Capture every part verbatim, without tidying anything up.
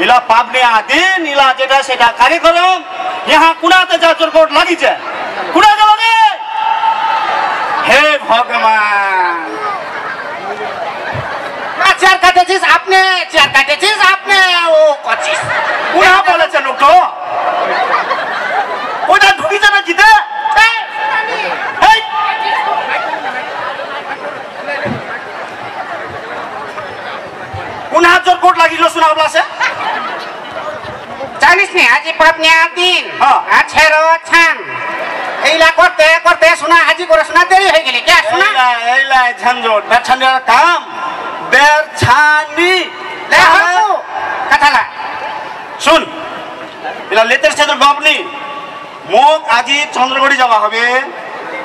ইলা পাবনি আদিন, ইলা যেতা সেতা কার্যক্রম, ইহা কুনাত যা চোরকট লাগিছে? কুনাত লাগে? হে ভগবান। না, চেয়ার কাটেছিস আপনি, চেয়ার কাটেছিস আপনি, ও করছিস। কুনা বলেছে লোক তো? ওটা ঢুকি যাবে জিতে? এই! কুনাত চোরকট লাগিল শুনা ওলাছে? জানিস নি, আজি পাবনি আদিন। হ্যাঁ। আছের ছান। এইলা করতে করতে শুনা, আজি করে শুনা দেরি হয়ে গেলি। কে শুনা? এইলা, এইলা ঝঞ্ঝট, বেরছানির কাম, বেরছানি। লে, হ্যাঁ। হকু, কথালা। শুন, ইলা লেতের সেতের বাপ নি। মোক আজি চন্দ্রগড়ি যাওয়া হবে।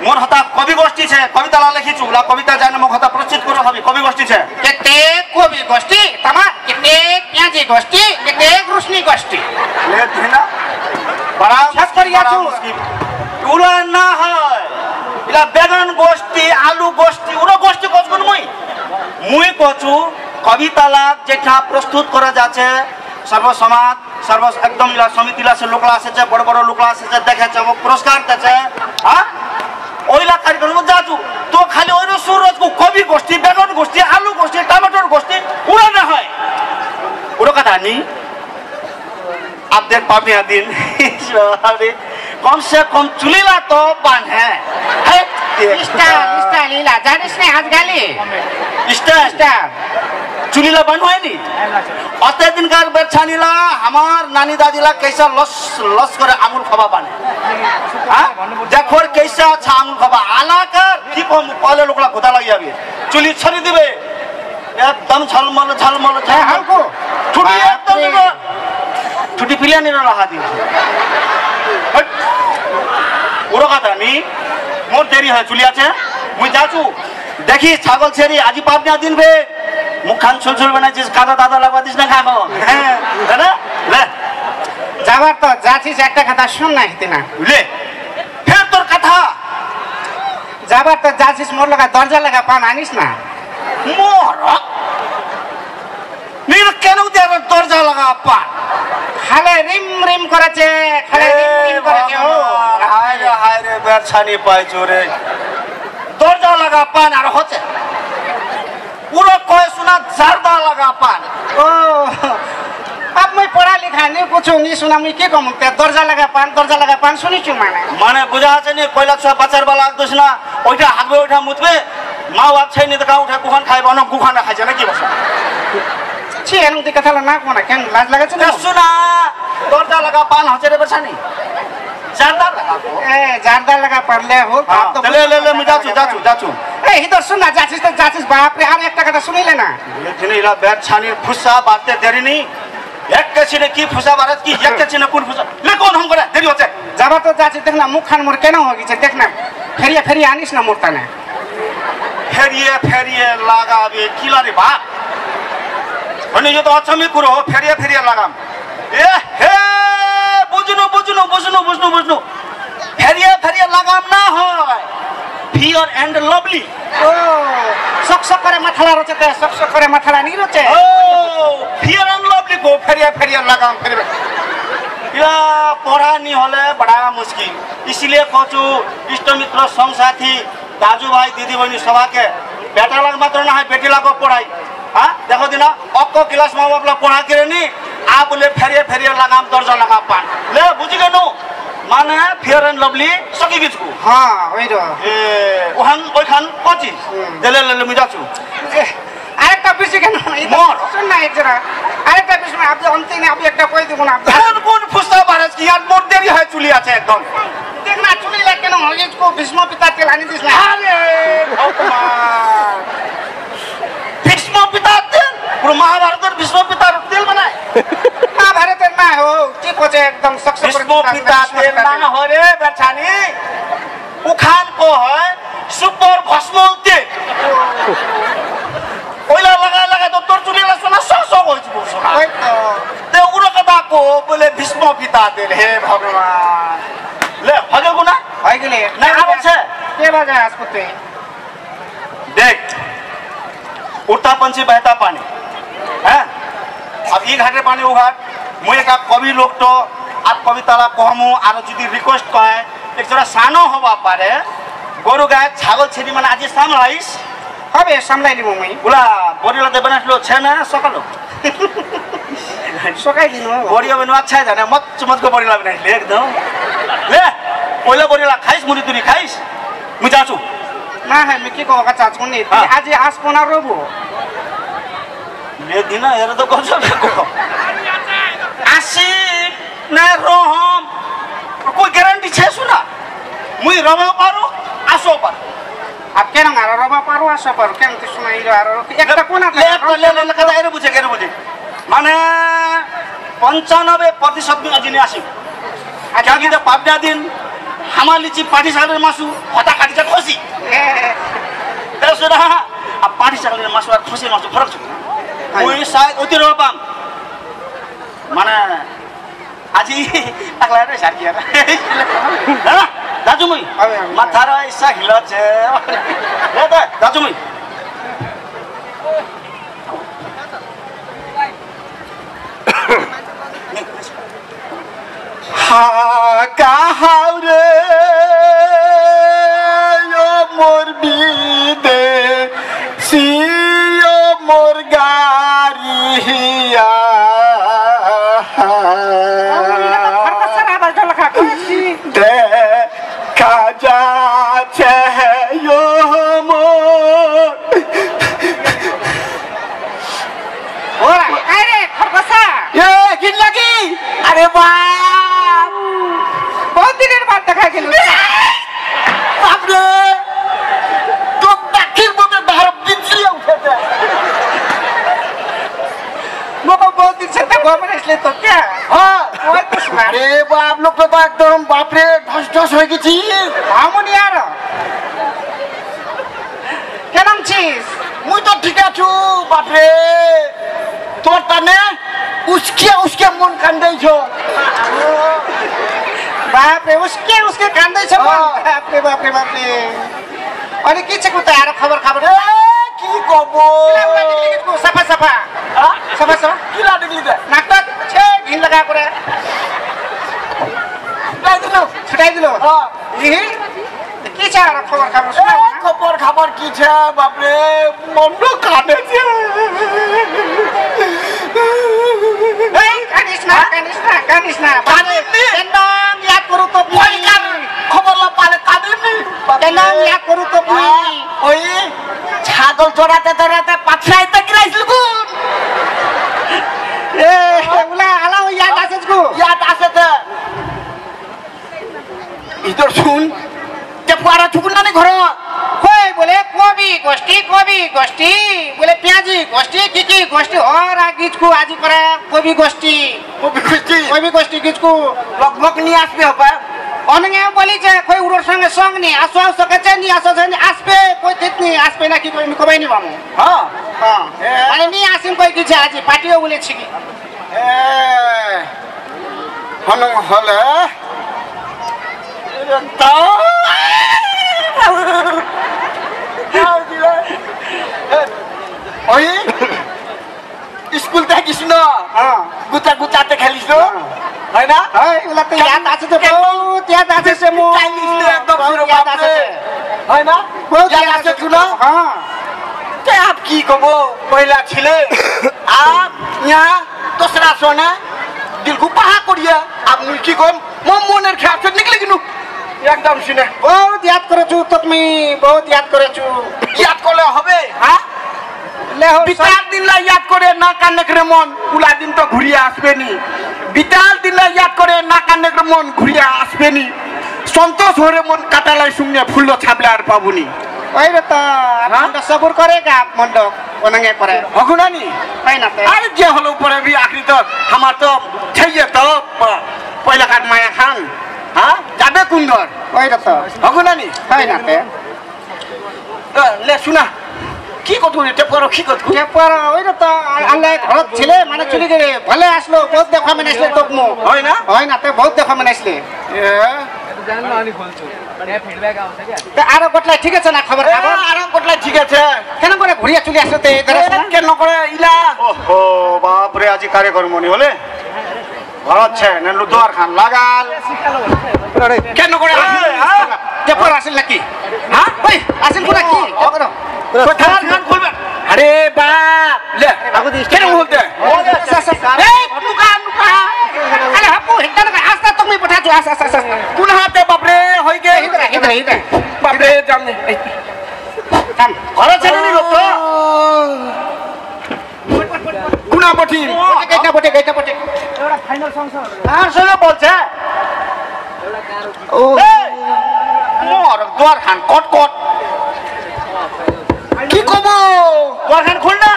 মোর হতা কবি গোষ্ঠী আছে, কবিতা লা লেখিছু, লা কবিতা জানে, মোক হতা প্রস্তুত করা হবে, কবি গোষ্ঠী আছে। কেতে কবি গোষ্ঠী, তামা কেতে পিয়াজি গোষ্ঠী, কেতে রুশনি গোষ্ঠী। লে দিনা, বারা, শেষ করি বারা আছু। মুশকিল। উলা না হয়, ইলা বেগন গোষ্ঠী, আলু গোষ্ঠী, উলা গোষ্ঠী কতগুন মুই। মুই কছু, কবিতা লা যেতা প্রস্তুত করা যাচ্ছে, সর্বসমাজ সর্বস-, একদম ইলা সমিতি লা সে লোকলা আসেছে, বড় বড় লোকলা আসেছে, দেখেছে, ও পুরস্কার দেছে, হ্যাঁ? ওইলা কার্যক্রম যাছু, তো খালি ওই সুরজ কো কবি গোষ্ঠী, বেগন গোষ্ঠী, আলু গোষ্ঠী, টমেটোর গোষ্ঠী, উড়া না হয়। উড়ো কথা নি? আপ দেখ পাবনি আদিন। আরে, কম সে কম চুলিলা তো বাঁধে। হ্যাঁ? স্টাইল, স্টাইল ইলা, জানিস নি আজকালি? স্টাইল? স্টাইল। চুলিলা বান হয়নি? অতে দিনকার বেরছানিলা, আমার নানি দাদিলা কেসা লস, লস করে আঙুল খাবা বানে। হ্যাঁ? দেখর কেসা আছে আঙুল খাবা। আলাকার, কি কম, পয়লা লোকলা গোদা লাগি যাবে। চুলি ছাড়ি দিবে। একদম ঝলমল, ঝলমল, হ্যাঁ, ঝলমল। হালকো। ছুটি একদম বাপরে। নিল। ছুটি পিলে নিল না হাতি। হট। উড়ো কথা নি। মোর দেরি হয়, চুলি আছে। মুই যাছু। দেখি, ছাগল ছেড়ি, আজি পাবনি আদিন বে। মুখখান ছুলছুল বানাইছিস, কাদা দাদা লাগবা দিস না খাবো। হ্যাঁ, দাদা, লে। যাবার তো যাছিস, একটা কথা শুন না, হিতে না। লে। ফের তোর কথা। যাবার তো যাছিস, মোর লাগা দরজা লাগা পান আনিস না। মোর? নি কেন দেবে দরজা লাগা পান? খালে রিম রিম করেছে, খালে রিম রিম করেছে, ও। এ ভগবান, হায় রে, হায় রে, বেরছানি পাইছো রে। দরজা লাগা পান আর হচ্ছে। পুরো কয় শুনা জারদা লাগা পান। ও, আব মুই পড়া লেখা নি কুছু নি শুনা, মুই কি কম? তে দরজা লাগা পান, দরজা লাগা পান শুনিছু মানে? মানে বুঝা আছে নি, কয়লা সব বাচার বালা দোষ না, ওইটা হাগবে, ওইটা মুতবে, মা বাপ ছাই নি তো কাউ উঠে গুখান খাইবে, অনেক গুখান খাইছে না কি বসে? ছি, এরকম তুই কথা না কোনা, কেন লাজ লাগাছে না? এ, শুনা, দরজা লাগা পান হচ্ছে রে বেরছানি। জারদা লাগা তো। এ, জারদা লাগা পারলে হোক, হ্যাঁ, আর তো লে, লে, লে, মুই যাছু, যাছু, যাছু। এ, ইধর শুন না, যাছিস তো যাছিস, বাপ রে, আর একটা কথা শুনিলে না। এখানে ইলা বেরছানির ফুসা বাড়তে দেরি নেই। এক কাছে না কি ফুসা বাড়াত কি, এক কাছে না কোন ফুসা। লে, কোন হম করে, দেরি হচ্ছে। যাবা তো যাছিস, দেখ না, মুখখান মোর কেন হয়ে গেছে, দেখ না। ফেরিয়ে, ফেরিয়ে আনিস না মোর তানে। ফেরিয়ে ফেরিয়ে লাগাবে কিলা রে বাপ? মানে ইয়ে তো আচ্ছা আমি করো, ফেরিয়ে ফেরিয়ে লাগাম। এ হে, বুঝনু, বুঝনু, বুঝনু, বুঝনু, বুঝনু। ফেরিয়ে ফেরিয়ে লাগাম না হয়, Fair and Lovely। ও, সকসক করে মাথালা রচে তে, সকসক করে মাথালা নি রচে। ও, Fair and Lovely কো ফেরিয়ে ফেরিয়ে লাগাম, ফেরিয়ে। ইয়া, পড়া নি হলে বড়া মুশকিল। ইসিলিয়ে কচু, ইষ্টমিত্র, সঙ্গসাথী, দাজু ভাই, দিদি বইনি সবাকে, বেটালাগ মাত্র না হয়, বেটিলাগও পড়াই। হ্যাঁ, দেখো দিনা, অক্ক ক্লাস মা বাপলা পড়া কেরে নি, আ বুলে ফেরিয়ে ফেরিয়ে লাগাম, দরজা লাগা পান। লে, বুঝি গেনু? মানে Fair and Lovely সকি গিছকু। হ্যাঁ, ওই তো। এ, ওহান, ওইখান পঁচিশ। হুম। দে লে, লে, লে, মুই যাছু। এ, আরেকটা বিষয় কেন? এই তো মোর? শুন না, এক জোড়া। আরেকটা বিষয়, আপনি অন্তে না, আপনি একটা কই দিব না, আপনি। কোন, কোন ফুসা বারস কি? আর মোর দেরি হয়, চুলি আছে একদম। দেখ না, চুলি লাগে কেন? এই তো ভীষ্ম পিতার তেল আনি দিস না। আরে, ভগবান। ভীষ্ম পিতার তেল? পুরো মহাভারতের ভীষ্ম পিতার তেল বানায়? মহাভারতের না, ও, ঠিক আছে, একদম সকসক করে ভীষ্ম পিতার তেল না হয় রে, বেরছানি। উখান কো হয় সুপার ভস্ম তেল। ওইলা লাগাই লাগাই তো তোর চুলিলা সোনা সক সক হইছে, সোনা। ওই তো। তে উড়ো কথা কো বুলে ভীষ্ম পিতা তেল, হে ভগবান। লে, হগেল গুনা? হয়ে গেলে। না, আর আছে? কে বাজে আজ করতে? দেখ, উঠতা পঞ্ছি বহতা পানি। হ্যাঁ? আব ই ঘাটে পানি ও ঘাট। মই একা কবি লোকটো, আর কবিতালা কহমু, আর যদি রিকোয়েস্ট কয়, একজোড়া সানো হবা পারে, গরু গাই, ছাগল ছেড়ি মানে আজি সামলাইস। হবে, সামলাই নিব মই। বুলা, বড়িলা দেবে না আসলো, ছে না, সকালো। সকাই দিন। বড়িলা বেনু আচ্ছা জানে, মত চুমত কো বড়িলা বেনাইলে, একদম। লে, ওইলা বড়িলা খাইস, মুড়ি তুড়ি খাইস, মুই যাচু। না, হ্যাঁ, মি কি কো, কাচা চুনি। হ্যাঁ। আজি আস পোনা রবু। লে দিনা, এরা তো গজব দেখো। আসি না রহম, কই গ্যারান্টি ছে শুনা? মুই রবা পারু, আসো পারু। আপ কেন আর রবা পারু, আসো পারু, কেন তুই শুনাই রে আর একটা কোন লে, লে, লে, লে, কথা এরে বুঝে, এরে বুঝে। মানে, পঞ্চানব্বই প্রতিশত মি আজি নি আসি। আচ্ছা, কিয়া কিতা পাবনা দিন, হামার লিচি পাটি সালের মাসু, হতা কাটি যা খসি। এ। তে শুনা, আর পাটি সালের মাসু আর খসি মাসু ফরক আছে। হ্যাঁ। ওই সাই অতি রবা পাম। মানে, আজি পাগলা রে সার কি আর। হ্যাঁ? যাচু মুই। আমি, আমি। মাথার ইচ্ছা হিলাছে। এ দে, যাচু মুই। হা, কাহারে, ও মোর বিদেশি, ও মোর গারিয়া। দেখা যাচ্ছে ও মোর। ওরা, আরে, খরগোশা। এ, কিন লাগি? আরে বাপ। বহুত দিনর বাদ দেখা গেল। বাপরে। তোর দাখির মধ্যে ধার বিজলি উঠেছে। বাবা, বহুত দিন সে তো গমন আসলে তো কে? হ্যাঁ। ওই তো শোনা। আরে বাপ, লোক তো একদম বাপরে ঢস ঢস হয়ে গেছি। আমনি আর। কেন আছিস? মুই তো ঠিক আছু, বাপরে। তোর তানে উসকে উসকে মন কান্দাইছ। বাপরে, উসকে উসকে কান্দাইছ মন? হ্যাঁ। বাপরে, বাপরে, বাপরে। আরে কি ছে কুতা আর খবর খবর? এ, কি খবর? কিলা উলা দেখলি কি সাফা সাফা? হ্যাঁ? সাফা সাফা? কিলা দেখলি দে? নাকটা ছে ঘিন লাগা করে। ছুটাই দিল। ছুটাই দিল? হ্যাঁ। ইহি? কি ছে আর খবর খবর এ, শুনা না? খবর খবর কি ছে, বাপরে, মন কান্দেছে। এই, কান্দিস না, কান্দিস না, কান্দিস না। কান্দিস নি? কেন ইয়াদ করু তো কই কার খবর লা পালে কান্দিস নি? কেন ইয়াদ করু তো তুই? ওই ছাগল চড়াতে চড়াতে পাথরাইতে গিলাইছিল কোন? এ, উলা আলা ওই ইয়াদ আছে গো। ইয়াদ আছে তো। ইতর শুন, তে পুয়ারা চুকুন নানি ঘর। কই বুলে কবি গোষ্ঠী, কবি গোষ্ঠী, বুলে পিয়াজি গোষ্ঠী, কি কি গোষ্ঠী, হরা গিজকু আজি করে কবি গোষ্ঠী। কবি গোষ্ঠী? কবি গোষ্ঠী গিজকু। লগভগ নি আসবে হবা। অনেকে বলি যে কই উড়োর সঙ্গে সঙ্গ নি, আসো আসো কাছে নি, আসো আসো নি, আসবে, কই ঠিক নি, আসবে না কি কই, আমি কবাই নি বামু। হ্যাঁ। হ্যাঁ। এ। মানে নি আসিম কই গিছে আজি, পার্টিও বলেছি কি। এ, হনং হলে। ওই, স্কুল থাকিস না? হ্যাঁ। গুতা গুতাতে খেলিস না? হ্যাঁ। হয় না? হয়, এগুলা তো ইয়াদ আছে তো, কেন? বহুত ইয়াদ আছে সে মো-, খেলিস না একদম বহুত পুরো ইয়াদ আছে বাপরে। সে। হয় না? বহুত ইয়াদ ইয়াদ আছে আছে তো। শুনো? হ্যাঁ। তে আপ কি কব, পয়লা ছিলে, আপ ইয়া দোসরা সোনা, দিলকু বাহা করিয়া, আপ মুই কি কম, মো মনের খেয়াল সে নিকলে কিনু, একদম সিনে। বহুত ইয়াদ করেছু তো তুমি, বহুত ইয়াদ করেছু। ইয়াদ করলে হবে, হ্যাঁ? লে হো, বিতাল দিনলা ইয়াদ করে না কান্দেক রে মন, উলা দিন তো ঘুরিয়া আসবে নি। বিতাল দিনলা ইয়াদ করে না কান্দেক রে মন, ঘুরিয়া আসবে নি। সন্তোষ হরে মন কাটালাই সুমনে ফুল ছাবলা আর পাবুনি। ওই রে তো, হ্যাঁ? মন্ডপ সবুর করে গা, মন্ডপ, অনঙ্গে করে। হগুনানি? তাই না তে? আরে যে হলো পরে বি আখরি তো, আমার তো ছেলে তো, প-, পয়লা কাট মায়া খান, হ্যাঁ? যাবে কুন্দর? ওই রে তো। হগুনানি? তাই না তে? এ, লে, শুনা। কি কত রে, টেপ করো, কি কত? টেপ করো, ওই রে তো, আ-, আল্লাহ ঘরত ছিলে, মানে চুরি করে, ভালে আসলো, বহুত দেখা মানে আসলে তোক মো। হয় না? হয় না, তে বহুত দেখা মানে আসলে। এ? তে আরো গটলাই ঠিক আছে না, খবর এ, খাবো? আরো গটলাই ঠিক আছে। কেন করে ঘুরিয়া চলে আসলো তে, এই করে এ, আসলো? কেন করে ইলা? ওহো, বাপ রে, আজি কারে কর্ম নি হলে? ঘৰত আছে নে, দুৱাৰখান লাগাল। কেনে কৰে? এই, হা? টেপৰ আছিল নেকি? হা? ঐ, আছিল কোনে কি? টেপৰ। দুৱাৰখান খুলবা। আৰে বাপ, লে, আগতে কেনে খুলতে? এই, লুকা, লুকা। আৰে হাপু, হেতা না, আস্তা তুমি পঠাইছো, আস্তা, আস্তা, আস্তা। কোন হাতে বাপৰে, হৈ গে। হিদা, হিদা, হিদা। বাপৰে, যাম নে। এই, যাম। ঘৰত আছে নে, লোক? কোনা পঠিম? গেইটা পঠে, গেইটা পঠে। কার সঙ্গে বলছে? ও। এই, মোর দুৱাৰখান কট কট। কি কব? দুৱাৰখান খুল না।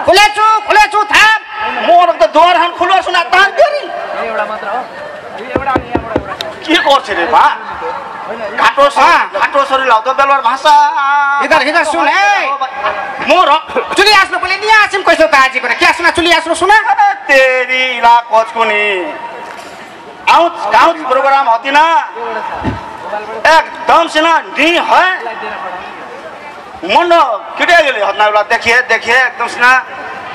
খুলেছো, খুলেছো, থাম। মোর তো দুৱাৰখান খুলবা শুনা, তার দেরি। কি করছে রে বা? ঘাটো সরি, হ্যাঁ। ঘাটো সরি লাও তো বেলুর ভাষা। ইধার, ইধার শুন, এই। মোর। চুলি আসলো বলে নিয়ে আসিম কইছো তা আজি করে। কি আসলো না, চুলি আসলো শুনা? আরে তেরি লা কচকুনি। আউচ, কাউচ program হতি না। একদম সিনা নি হয়। মন কিতে গেলি হতনা ওলা দেখিয়ে, দেখিয়ে একদম সিনা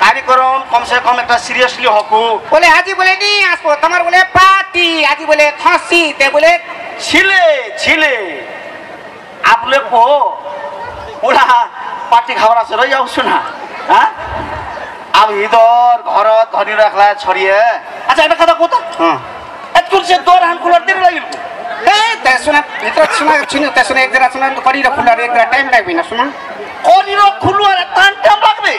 কার্যক্রম কমসে কম একটা seriously হকু। বলে আজি বলে নি আসবো, তোমার বলে পার্টি, আজি বলে খাসি, তে বলে ছিলে, ছিলে। আপলে কো, ওলা পার্টি খাবার আছে, রই যাও শুনা। হ্যাঁ? আব ইদর ঘর ধনী রাখলা ছড়িয়ে। আচ্ছা, একটা কথা কও তো। হ্যাঁ। এতক্ষণ সে দুয়ার হান খোলার দেরি লাগিল। এই, তে শুনা, ভিতরে শুনা, শুনে, তে শুনে, এক জায়গা শুনা, করিডর খোলার এক জায়গা টাইম লাগবে না, শুনা। করিডর খোলার এত টাইম লাগবে?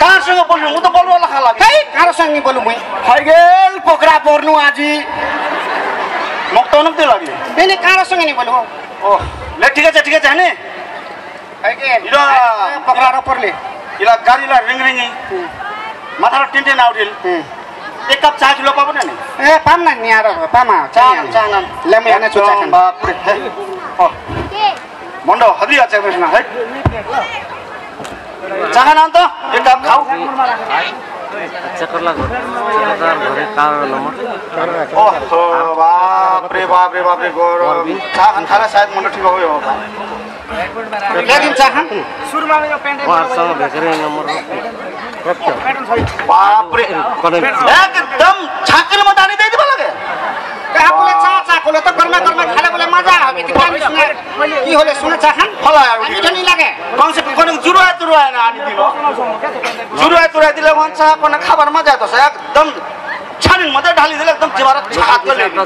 কার সঙ্গে বলবি? ও তো বলবো আল্লাহ খালা। এই, কার সঙ্গে বলবো মুই? হয়ে গেল, পকড়া পড়নু আজি। মক্ত অনেক দিন লাগে। বেনে, কার সঙ্গে নি বলবো? ও, লে, ঠিক আছে, ঠিক আছে, হ্যাঁ নে? হয়ে গেল। ইরা। পকড়ার ওপর লে। ইলা গাড়ি লা রিং রিং। হুম। মাথার টিনটে না উঠিল। হুম। এক কাপ চা দিলে পাবো না নি? এ, পাম না নি আর, পামা, চা চা না, নি। চা না। লেমে আনে চা একদম খান। বাপ রে, হ্যাঁ। ও। মন্ড, হাদি আছে বেশ না, হ্যাঁ? চা খান আন তো, এক কাপ খাও। চক্কর লাগো। চক্কর ঘরে কার নম্বর? ও, বাপ রে, বাপ রে, বাপ রে, গরম। চা খান খালে শায়দ মনটা ঠিক হবে, বাবা। কে দিন চা খান? ও, আর সঙ্গে বেকারি নম্বর। বাপ রে। কোন? একদম ছাকির মতো আনি দিয়ে দিবা লাগে। তা বলে চা, চা করলে তো গরমে গরমে খেলে বলে মজা হবে। তুই জানিস না? কি হলে শুনে চা খান? ভালো আর আমি তো নি লাগে। কমসে কম কোনো জুরুয়া তুরুয়া না আনি দিল। জুরুয়া তুরুয়া দিলে মন চা কোনো খাবার মজা তো একদম ছানির মতো ঢালি দিলে একদম জিবার চা হাত করে লেগে।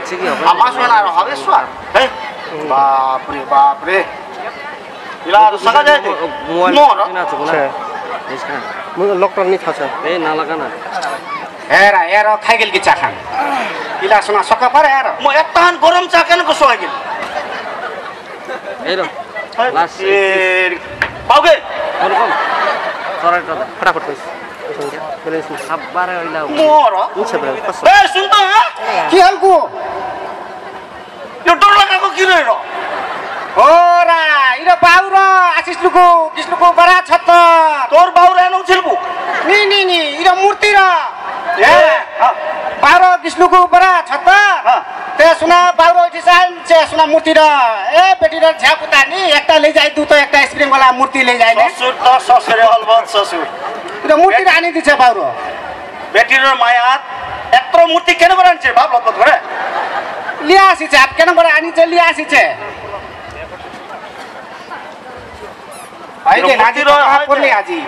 আর মাছ মানে আর হবে স্বাদ। হ্যাঁ? বাপ রে, বাপ রে। ইলা আর সাকা যায় তো? মোবাইল মোর। কিনা আছে কোনা? আচ্ছা। ইসকা। মু-, লকটা নি থাকছে। এই না লাগা না। এরা, এরা খাই গেল কি চা খান? ইলা শোনা সকা পারে এরা। মো এতান গরম চা কেন কো সহাই গেল? এই র। লাস্ট। এর, পাওগে? কোন কোন? সরাই দাদা। ফটাফট কইস। ব্যালেন্স নেই। সাব্বারে ওইলা। মোর। বুঝছে ব্যালেন্স। এ, শুন তো, হ্যাঁ? কি হল গো? ইলো ডর লাগা গো কি রে ইলো? ওরা, ইলো বাউর, আছিস লুকু, কিস লুকু, বড়া ছত্তর। তোর বাউর এনো ছিলবু? নি, নি, নি, ইলো মূর্তির। এ, হ্যাঁ। বাউর, কিস লুকু, বড়া ছত্তর। হ্যাঁ। তে শুনা, বাউর, ডিজাইন, চে শুনা মূর্তির। এ, বেটির ঝাপুতা নি, একটা লই যাই, দুটো একটা স্প্রিং ওয়ালা মূর্তি লই যাই না। শ্বশুর তো শ্বশুরে হল বহুত শ্বশুর। ইলো মূর্তির আনি দিছে বাউর। বেটির মায়াত এত মূর্তি কেনে করে আনছে? ভাব লত করে। লিয়া আসিছে, আত কেনে করে আনিছে, লিয়া আসিছে। ভাই, ইলো যে মূর্তি নাজি রয় কথা হয় করলে যে। আজি।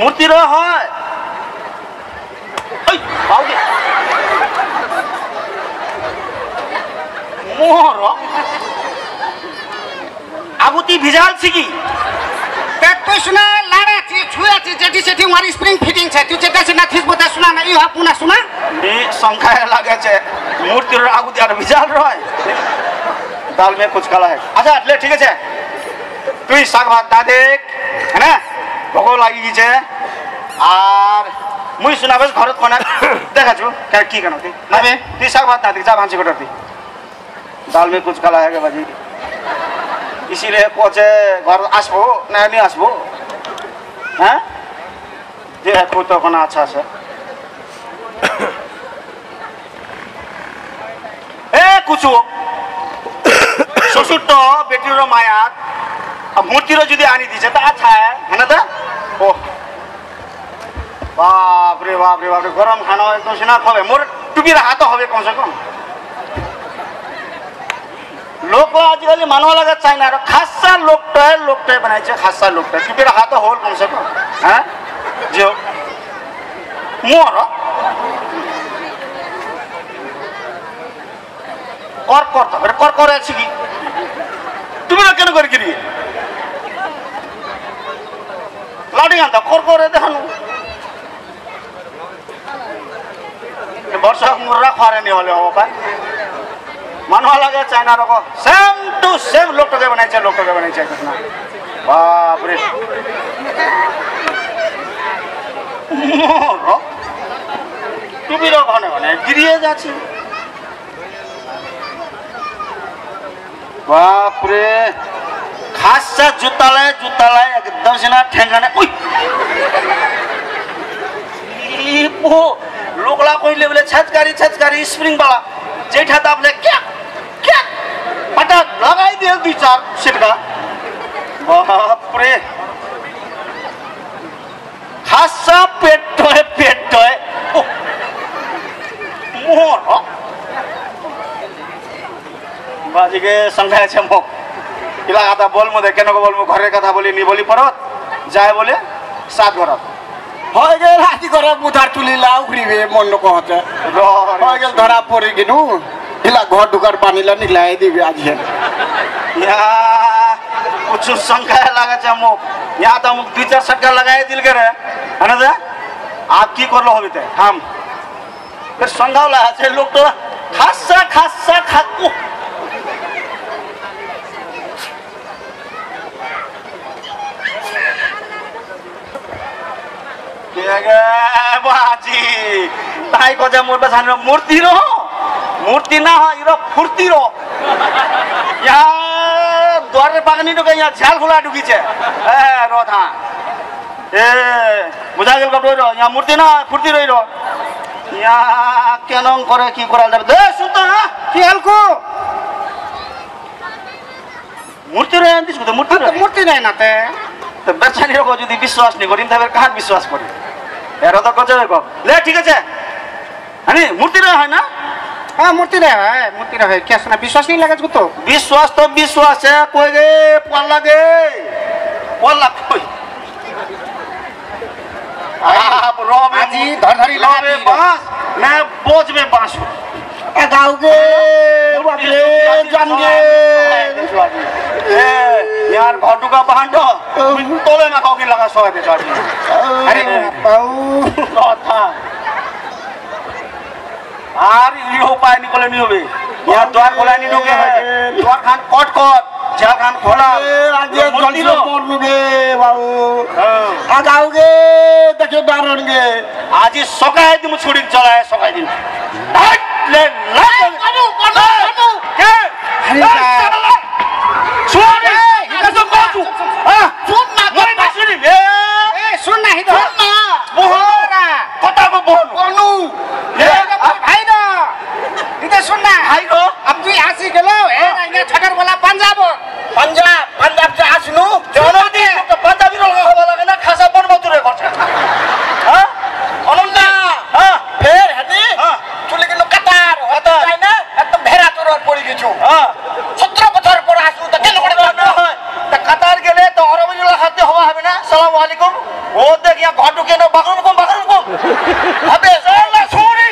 মূর্তি রয় হয়। ওই, বাউকে। মোহর। আগুতি ভিজাল সিকি। তে তুই শুনা, লাড়া আছে, ছুঁয়ে আছে, যেটি সেটি ওয়ারি স্প্রিং ফিটিং আছে, তুই যেটা সে না থিস বোতা শুনা না, ইউ হাফ মুনা শুনা। নি সংখ্যায় লাগেছে, মূর্তির আগুতি আর ভিজাল রয়। দাল মে কুছ কালা হ্যায়। আচ্ছা, লে, ঠিক আছে। তুই শাক ভাত না দেখ, হ্যাঁ না? ভোক লাগি গেছে। আর মুই শুনা বেশ ঘরত কোনা দেখাছো, কে-, কি কেন তুই? না বে, তুই শাক ভাত না দেখ, যা ভাঞ্চি কোটার তুই। दाल में कुछ काला है क्या बाजी? इसीलिए कोचे घर आसबो, नहीं, नहीं आसबो। हैं? যে খুব তখন আচ্ছা আছে। এ কুচু, শ্বশুর তো বেটির মায়াত, আর মূর্তিরও যদি আনি দিছে, তা আচ্ছা, হ্যাঁ না তা? ও। বাপ রে বাপ রে বাপ রে, গরম খানা একদম সিনা খাবে, মোর টুপি রাখা তো হবে কমসে কম। লোক আজিকালি মানু লাগে চায় না, আর খাসা লোকটায়, লোকটায় বানাইছে, খাসা লোকটায়, টুপি রাখা তো হল কমসে কম। হ্যাঁ, যে হোক, মোর কর কর তো, এটা কর কর আছে কি? তুমি না কেন করে গিরি? লাঠি আনতা, কর করে দেখানো। বর্ষা মুর্রা খরে নি হলে হবো পাই। মানু লাগে চায় না রকম। Same to same লোকটাকে বানাইছে, লোকটাকে বানাইছে না। বাপ রে। মোর টুপি রকম মানে গিরিয়ে যাচ্ছে। বাপ রে, খাসা জুতালে, জুতালে, একদম সিনা ঠেঙ্গানে, উই! ই পো, লোকলা কইলে বলে, "ছচকারি, ছচকারি, spring বালা।" যেঠা দাবলে, ক্যাক, ক্যাক, পাটা লাগাই দিয়ে দুই চার সিটকা। বাপ রে। খাসা পেট হয়, পেট হয়। ও, মোর। বাজিগে সঙ্গে আছে মুখ। ইলা কথা বলমু দে, কেন বলমু, ঘরর কথা বলি, নি বলি পরত। যায় বলে, সাত ঘরত। হয়ে গেল, রাতি করে বুধার তুলি লাউ ঘুরিবে, মন কহতে। র, র। হয়ে গেল, ধরা পড়ি গিনু। ইলা ঘর ঢুকার পানিলা নিকলাই দিবে আজ হে। ইয়া, কিছু শঙ্কা লাগাছে মুখ। ইয়া তো মুখ দুই চার সটকা লাগাই দিল করে। হ্যাঁ না দা? আর কি করলো হবে তে? থাম। ফের সন্ধ্যাবেলা আছে লোক তো খাসা, খাসা, খা-, উহ। কে গে বাজি, তাই কজা মোর বাসান মূর্তি র, মূর্তি না হয়, ইরো ফুর্তি র। ইয়া দুয়ারে বাগানি ঢুকে, ইয়া ঝাল খোলা ঢুকিছে। এ, রথা। এ, বুঝা গেল কত র, ইয়া মূর্তি না, ফুর্তি রই র। ইয়া কেন করে কি করা যাবে? দে, শুনতো, হ্যাঁ? কি হালকো? মূর্তি রয় আনতিস কোথায়? মূর্তি রয়? মূর্তি নাই না তে। তো বেচারি রকম যদি বিশ্বাস নি করিম, তবে কার বিশ্বাস করি? এরা তো গজা রকম। লে, ঠিক আছে। আরে, মূর্তি রয় হয় না? হ্যাঁ, মূর্তি রয় হয়, মূর্তি রয় হয়। কি আছে না? বিশ্বাস নি লাগে তো? বিশ্বাস তো বিশ্বাস, এ, কই রে, পল্লা রে। পল্লা কই? আপ রবে আজি ধর ধরি রবে লাগাতি। বাঁশ, না বজবে বাঁশ। এ গাওগে, বাপরে, জানগে। এ, ইয়ার ঘটুকা বাহান্ড, তলে না কাউকে লাগা সহায় দে, সহায় দে। আরে, বাউ। কথা। আর ইয়ে উপায় নি করলে নি হবে। ইয়া দুয়ার খোলা নি ঢুকে হয়। দুয়ার খান কট কট, জাল খান খোলা। এ, আজকে মূর্তি জলসে লো। পড়লু রে বাবু। হ্যাঁ। আগাওগে, দেখে বারণগে। আজি সকাই দিমু ছুড়ি চলায়, সকাই দিমু। হাট, লে, লে। এ, বাবু, বাবু, বাবু। কে? আরে এই, বাবা। শালা। শুন, এই, এই, এটা তো কচু। হ্যাঁ? শুন না, মরে না শুনি। এ। এ, শুন না, হিদো। শুন না। মোহন। কথা গো বল। অনু। এ, এ, ভাই না। ইতা শুন না। ভাই গো। আব তুই আসি গেল, এ, হ্যাঁ। না, ইয়া ছটার বেলা পাঞ্জাব। পাঞ্জাব, পাঞ্জাব যে আসলু। জনদি তো পাঞ্জাবি রঙ হবা লাগে না, খাসা বন মতুরে করছে। হ্যাঁ? অনন্যা। হ্যাঁ। ফের হেদি। হ্যাঁ। চুলি কিন্তু কাতার, কাতার। তাই না? একদম ভেড়া তোর পড়ি গেছু। হ্যাঁ। সতেরো বছর পর আসলু, তো কেন করে না হয়? তা কাতার গেলে তো অরবিন্দুল্লাহ হাতে হবা হবে না? সালাম আলাইকুম। ও দেখ, ইয়া ঘটু কেন? বাকরুম কম, বাকরুম কম। হবে, সালা ছুরি।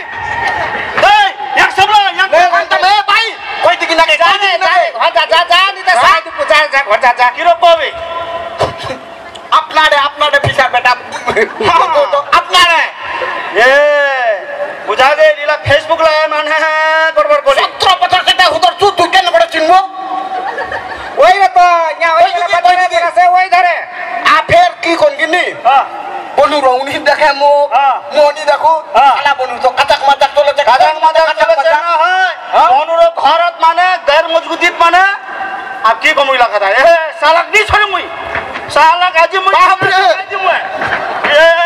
এই, এক সামলা, এক লে, সামলা। লে, ভাই। কই দিকে না গে? যা, কই দিকে না গে? যা, যা, যা, যা, নিতে হ্যাঁ? সাইড উপর যা, যা, ঘর যা, যা। কিরকম হবে? আপনারে, আপনারে ফিসা বেটা। হ্যাঁ। তো, তো, আপনারে। এ, বুঝা গে, ইলা Facebook লাগায় মানে গড়বড় করে। সতেরো বছর সেটা হুদর চুদ, তুই কেন করে চিনবো? ওই রে তো, ইয়া, ওই ওই রে, দিকে, বাজারে ওই দিকে। বেড়াছে, ওই ধারে। আ, ফের কি কোন গিনি? হ্যাঁ। বলু রৌনি দেখে মো, হ্যাঁ। মনি দেখো, হ্যাঁ। শালা বলু তো কাচাক মাচাক চলেছে। কাচাক মাচাক চলেছে না হয়। হ্যাঁ। বনুর ঘরত মানে, গের মজবুতিত মানে, আর কি কম ইলাকা দেয়? এ, শালাক নি ছড়ে মুই। শালাক আজি মুই। বাপ রে। আজি মুই। এ,